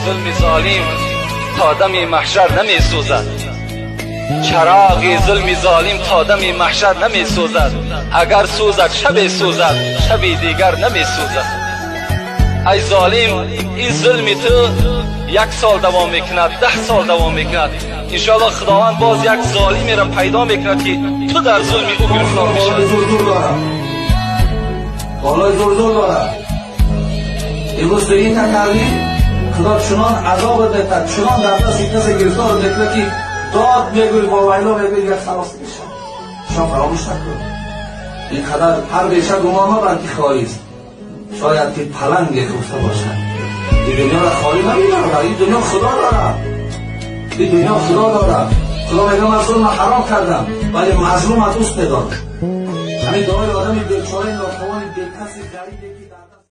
зулми золим то дами маҳшар намесӯзад. Чароғи зулми золим то дами маҳшар намесӯзад. Агар сӯзад, шабе сӯзад, шаби дигар намесӯзад. Ай золим, ин зулми ту як сол давом мекунад, 10 сол давом мекунад. Иншоалло, Худованд боз як золимеро пайдо мекунад, ки ту дар зулми ӯ гирифтор мешавӣ. Зур дорад, болои зур зур дорад. Имрӯз ту ин кардӣ, Худо чунон азобат метад, чунон дар дасти касе гирифтор мекунад, ки дод мегӯй, вовайло мегӯй, дигар халос мешавад. Шумо фаромӯш накун, ин қадар ҳар беша гумон мабар, ки холист, шояд ки паланге хуфта бошад. Ин дунёро холӣ намебарад, ин дунё Худо дорад, ин дунё Худо дорад. Худо мегӯяд: «Ман зулма ҳаром кардам, вале мазлума дӯст медорам». Ҳамин дуои одами бечораи нотавони бекаси ғарибе ки